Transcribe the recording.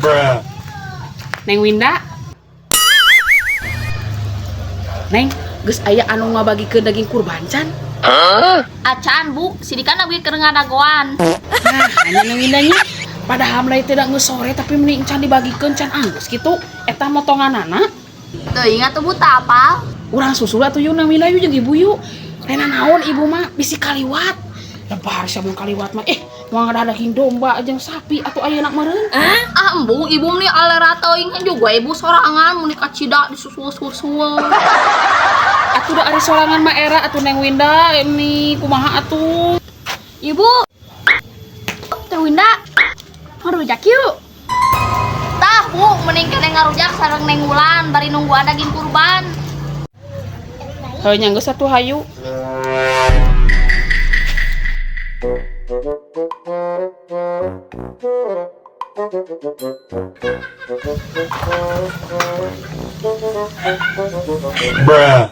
Bruh. Neng Winda. Neng, geus aya anu ngabagikeun daging kurban can? Acan, Bu, sidikan abdi keur ngadagoan. Nah, hanya Neng Winda nya. Padahal mulai tidak geus sore tapi mending can dibagikeun can anggeus kitu. Eta motonganana. Teu ingat tuh, Bu, tak apal. Urang susul atuh yuk Neng Winda yuk jeung ibu yuk. Rena naon ibu mah bisi kaliwat. Lebar sia mun kaliwat mah moal ada daging domba jeung sapi atuh ayeuna meureun. Ah, embung ibu meni alera teuing juga ibu sorangan meni kacida disusul-susul. Atuh da ari sorangan mah era atuh Neng Winda ini kumaha atuh. Ibu. Teh Winda. Ngarujak yuk. Tah, Bu, mending kene ngarujak sareng Neng Wulan bari nungguan daging kurban. Heuh nya geus atuh hayu. Bruh.